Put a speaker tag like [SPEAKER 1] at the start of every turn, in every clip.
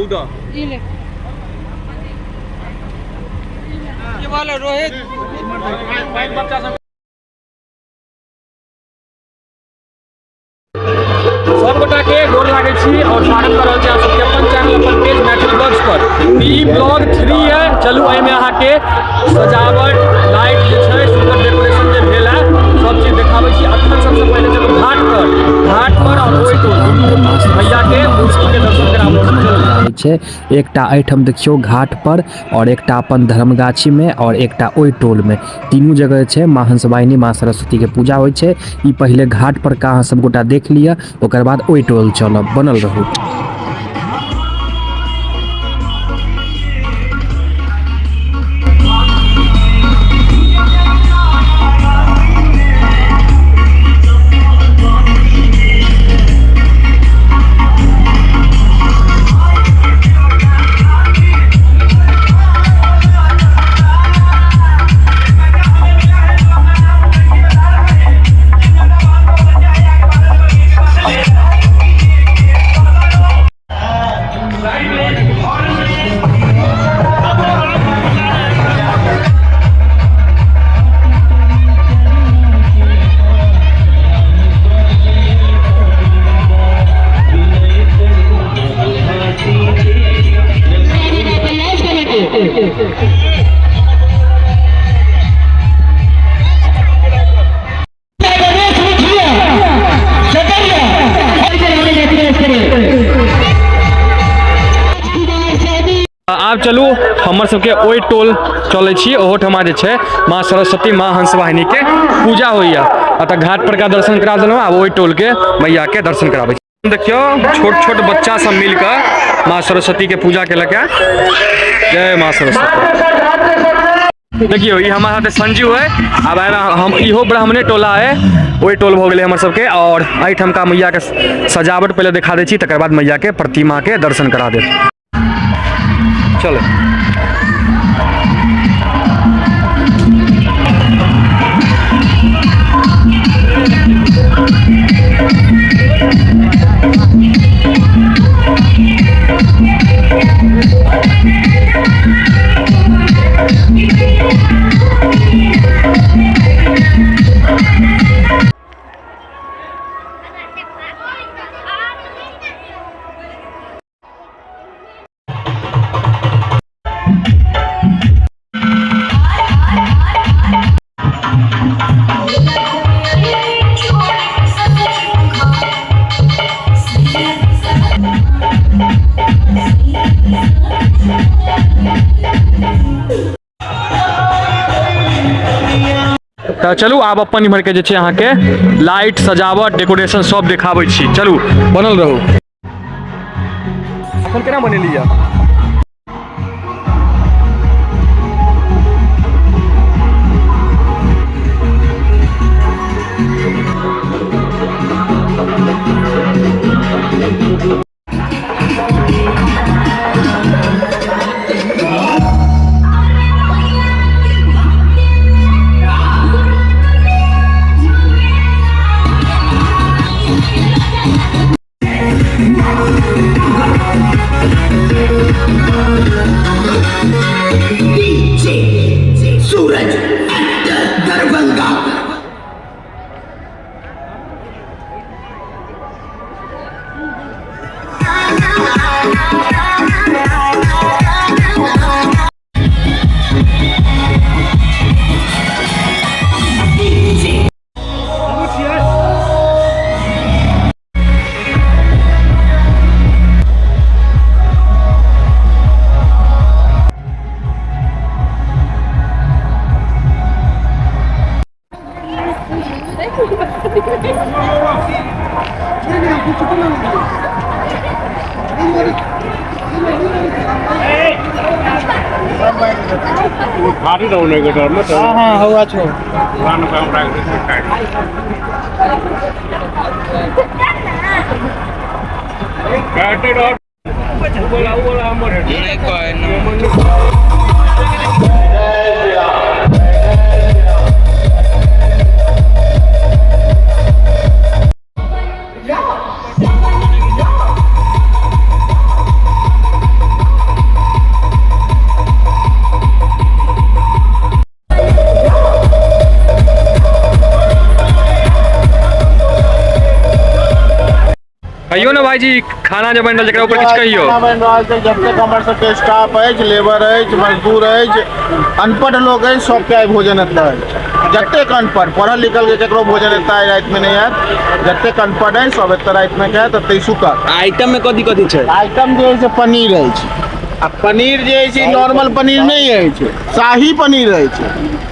[SPEAKER 1] 14।
[SPEAKER 2] रोहित
[SPEAKER 1] सब गोटा के गोर लागै छी और स्वागत कर रहल छी अहाँ सबके अपन चैनल अपन पेज मैथिल ब्लॉग्स पर। ई ब्लॉग 3 है। चलू एहिमे अहाँके सजावट लाइट जे छै सुंदर डेकोरेशन जे भेल है सब चीज देखाबै छी। अखन सबसे पहिले चलू घाट पर, घाट पर और ओहि टोल भैया के मूर्ति के दर्शन कराबै छी। चलू
[SPEAKER 3] छै एकटा एहिठाम देखियौ घाट पर और एकटा अपन धर्मगाछी में और एकटा ओहि टोल में, तीनू जगह छै माँ हंसवाहिनी माँ सरस्वती के पूजा होइ छै। ई पहिले घाट पर का अहाँ सब गोटा देख लिअ, ओकर बाद ओहि टोल चलब, बनल रहू।
[SPEAKER 1] आब चलू हमर सबके ओहि टोल चलै छी, ओहो ठमा जे छै माँ सरस्वती माँ हंसवाहिनी के पूजा होइया। अतः घाट पर का दर्शन करा देलहुँ, आब ओहि टोल के मैया के दर्शन कराबै छी। देखियौ छोट छोट बच्चा सब मिल कऽ माँ सरस्वती के पूजा केलक है। जय माँ सरस्वती। देखियौ ई हमार साथे संजू है। आब आब हम इहो ब्राह्मणे टोला है, ओहि टोल भऽ गेलै हमर सबके। और एहिठामका मैया के सजावट पहिले देखा दै छी, तकर बाद मैया के प्रतिमा के दर्शन करा देब। चलो तऽ चलू आब अपन इम्हर के जे छै अहाँके लाइट सजावट डेकोरेशन सब देखाबै छी। चलू बनल रहू। अपन केना बनेली है?
[SPEAKER 4] सूरज दरभंगा।
[SPEAKER 5] भारी रहने के डर में तो
[SPEAKER 2] हाँ हाँ हुआ छो
[SPEAKER 5] पुरान काम राख दे काटे और बोला बोला हमर
[SPEAKER 2] नहीं कोई ना।
[SPEAKER 1] कहियो ने भाईजी, खाना जे बनि रहल छै एकरा ऊपर किछु कहियो।
[SPEAKER 6] खाना बनि रहल छै, जतेक हमर सबके स्टाफ अछि, लेबर अछि, मजदूर अछि, अनपढ़ लोक अछि, सबके आइ भोजन एतऽ अछि। जतेक अनपढ़, पढ़ल लिखल के ककरो भोजन एतऽ आइ रातिमे नहि आयत। जतेक अनपढ़ अछि सब एतऽ रातिमे खायत एतै सुतत।
[SPEAKER 2] आइटम में कथी कथी छै?
[SPEAKER 6] आइटम जे अछि से पनीर अछि, आ पनीर जे अछि नॉर्मल पनीर नहि अछि, शाही पनीर अछि।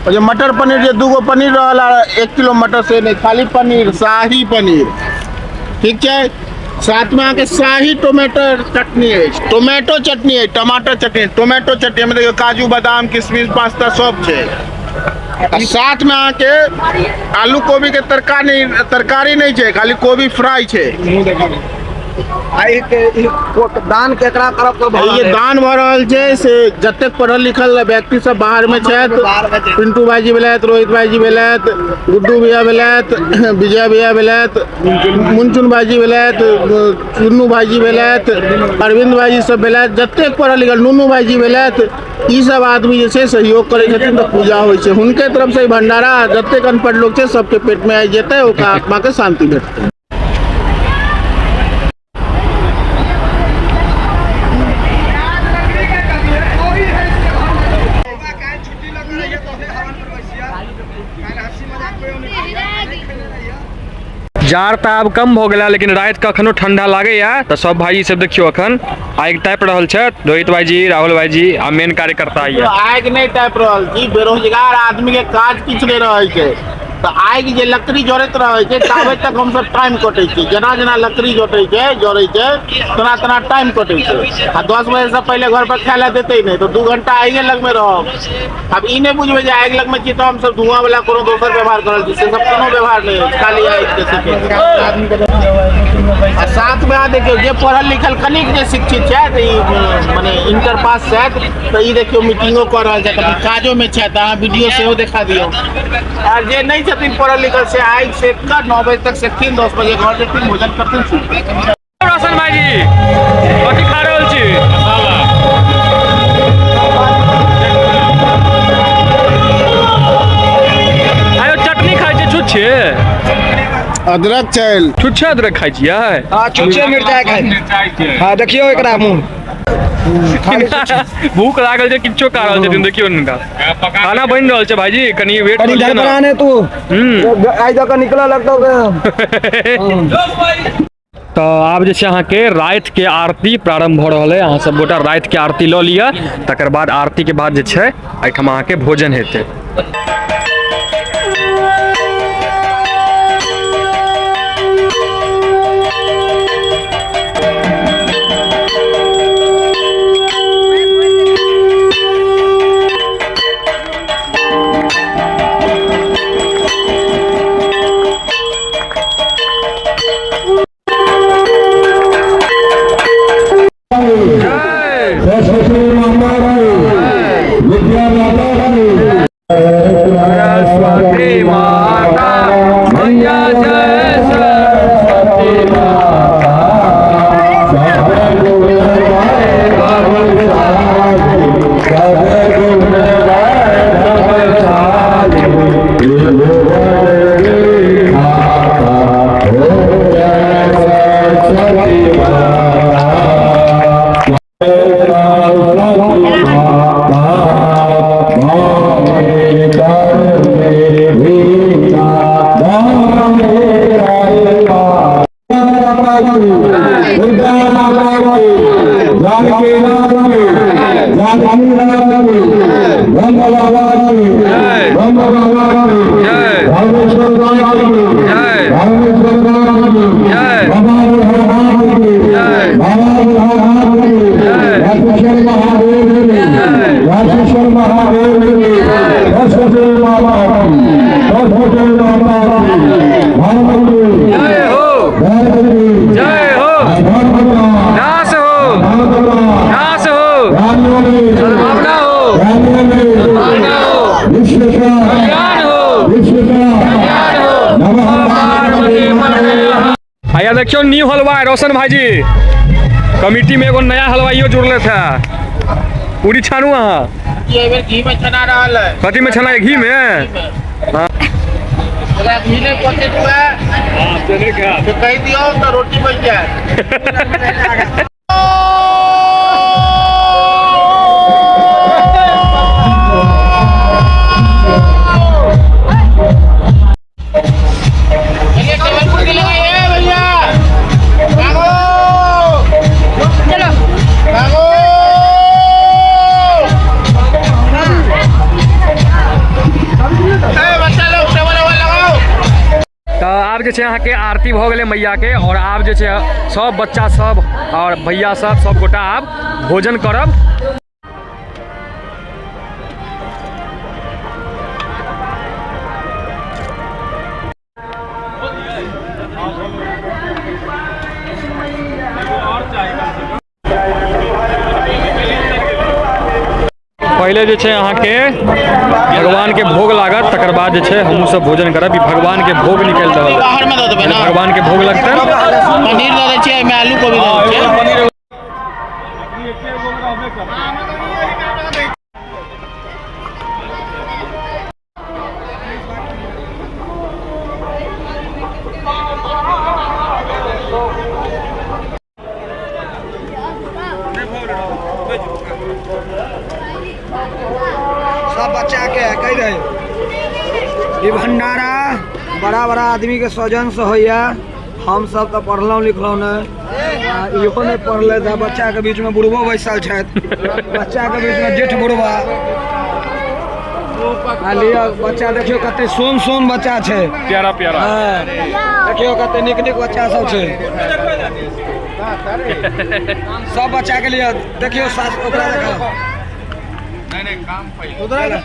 [SPEAKER 6] ओ जे मटर पनीर जे दूगो पनीर रहल आ 1 किलो मटर से नहि, खाली पनीर, शाही पनीर। ठीक छै। साथमे अहाँके शाही टोमेटो चटनी अछि, टोमेटो चटनी अछि, टमाटर चटनी, टोमेटो चटनी, एहिमे देखियौ काजू बादाम किशमिश पास्ता सब छै। आ साथमे अहाँके आलू कोबीके तरकारी तरकारी नहि छै, खाली कोबी फ्राई छै।
[SPEAKER 2] दान केकरा तरफ से
[SPEAKER 6] ई जे दान भऽ रहल छै से जतेक पढ़ल लिखल व्यक्ति सब बाहर में छथि, पिंटू भाईजी भेलथि, रोहित भाईजी भेलथि, गुड्डू भैया भेलथि, विजय भैया भेलथि, मुनचुन भाईजी भेलथि, चुन्नू भाईजी भेलथि, अरविंद भाईजी सब भेलथि, जतेक पढ़ल लिखल नुनू भाईजी भेलथि, ई सब आदमी जे छै सहयोग करै छथिन तऽ पूजा होइ छै। हुनके तरफ से ई भंडारा जतेक अनपढ़ लोक छै सबके पेट में आबि जेतै, ओकर आत्मा के शांति भेटतै।
[SPEAKER 1] जाड़ तऽ आब कम भऽ गेला, लेकिन राति कखनो ठंडा लागैया तऽ सब भाईजी सब देखियौ अखन आगि तापि रहल छथि, रोहित भाईजी, राहुल भाईजी आ मेन कार्यकर्ता आइया।
[SPEAKER 6] आगि नहि तापि रहल छी, बेरोजगार आदमी के काज किछु नहि रहै छै तऽ आगि जे लकड़ी जरैत रहै छै ताबे तक हमसब टाइम कटै छी। जेना जेना लकड़ी जटै छै, जरै छै, तेना तेना टाइम कटै छै। आ 10 बजे से पहिले घर पर खाय लए देतै नहि तऽ 2 घंटा आगिए लगमे रहब। आब ई नहि बुझबै जे आगि लगमे छी तऽ हमसब धुआं वाला कोनो दोसर व्यवहार करल छी, से सब कोनो व्यवहार नहि अछि, खाली आगिके सेकै। आ साथमे अहाँ देखियौ जे पढ़ल लिखल कनिक जे शिक्षित छथि, ई मने इंटर पास छथि, तऽ ई देखियौ मीटिंगो कऽ रहल छथि, अपन काजोमे छथि, अहाँ वीडियो सेहो देखा दियौ। आ जे नहि छथिन पढ़ल लिखल से आगि सेक कऽ 9 बजे तक सेकथिन, 10 बजे घर जेथिन, भोजन करथिन, सुतथिन।
[SPEAKER 1] रोशन भाईजी कथी खा रहल छी?
[SPEAKER 5] मसाला।
[SPEAKER 1] आयो चटनी खाइ छियै छुच्छे?
[SPEAKER 6] अदरक छै।
[SPEAKER 1] छुच्छे अदरक खाइ छियै?
[SPEAKER 2] हाँ, छुच्छे मिरचाइ खाइ।
[SPEAKER 5] मिरचाइ छै।
[SPEAKER 2] हाँ, देखियौ एकरा मुँह।
[SPEAKER 1] भूख लागल छै, किछो खा रहल छथिन, देखियौ हिनका। खाना बनि रहल छै भाईजी, कनि वेट
[SPEAKER 2] कनि
[SPEAKER 1] कऽ लिअ
[SPEAKER 2] धड़फड़ा
[SPEAKER 1] ने।
[SPEAKER 2] ने तू। आइ दऽ कऽ निकलऽ लगतौ।
[SPEAKER 1] तऽ आब जे छै अहाँके रातिके आरती प्रारम्भ भऽ रहल अइ, अहाँ सब गोटा रातिके आरती लऽ लिअ, तकर बाद आरतीके बाद जे छै एहिठाम अहाँके भोजन हेतै। सरस्वती माता मैया जय सरस्वती माता। जय हो, जय हो, नाश हो, नाश हो, सद्भावना हो, सद्भावना हो, कल्याण हो, कल्याण हो। आया देखियौ न्यू हलवाई रोशन भाईजी, कमिटी में एगो नया हलवाइयो जुड़ले था। पूरी छानू अहाँ।
[SPEAKER 6] ई एहि बेर घी में छना रहल है।
[SPEAKER 1] कथी में छना? घी में। हाँ।
[SPEAKER 6] एकरा घी नहि पचैत हुए से कहि दियौ तऽ रोटी बनि जायत। चलिए टेबल कुर्सी लगाइए भैया। भागो चलो भागो। ए बच्चा लोग टेबल वेबल लगाओ।
[SPEAKER 1] तऽ आब जे छै अहाँके आरती भऽ गेलै मैयाके, आओर आब जे छै सब बच्चा सब आओर भैया सब सब गोटा आब भोजन करब। पहिले जे छै अहाँके भगवानके भोग लागत, तकर बाद जे छै हमहूँ सब भोजन करब। ई भगवानके भोग निकलि रहल है।
[SPEAKER 6] बाहर में दऽ देबै ना?
[SPEAKER 1] भगवानके भोग लगतै।
[SPEAKER 6] पनीर दऽ दै छियै एहिमे, आलू कोबी दऽ दै छियै।
[SPEAKER 2] सब बच्चा के कहि रहे ई भंडारा बड़ा बड़ा आदमी के सौजन से होइया। हम सब तऽ पढ़लहुँ लिखलहुँ नहि, आ इहो नहि पढ़ले तऽ बच्चा के बीच में बुढ़बो बैसल छथि, बच्चा के बीच में जेठ बुढ़बा। आ लिअ बच्चा, देखियौ कते सोन सोन बच्चा छै,
[SPEAKER 1] प्यारा प्यारा।
[SPEAKER 2] हाँ, देखियौ कते नीक नीक बच्चा सब छै। सब बच्चा के लिए देखियौ सास ओकरा देखाउ।
[SPEAKER 1] 14।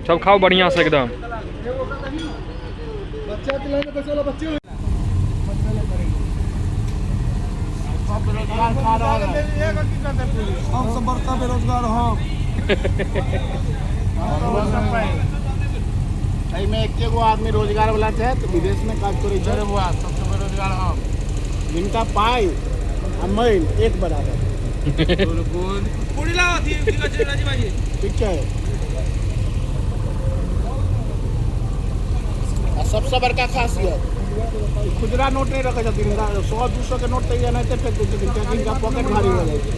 [SPEAKER 1] सब खाओ बढ़िया से एकदम।
[SPEAKER 2] हम सब बड़का बेरोजगार हम।
[SPEAKER 6] एहिमे एके गो आदमी रोजगार वाला छथि, विदेश में काज करै छै। सबसे बेरोजगार हम, जिनका पाइ आ मैल एक बराबर। ठीक छै। आ सबसे बड़का खासियत, खुदरा नोट नहि रखै छथिन। 100-200 के नोट तऽ एनाहिते फेंक दै छथिन, कियाकि हिनका पॉकेट भारी हो जाइ छै।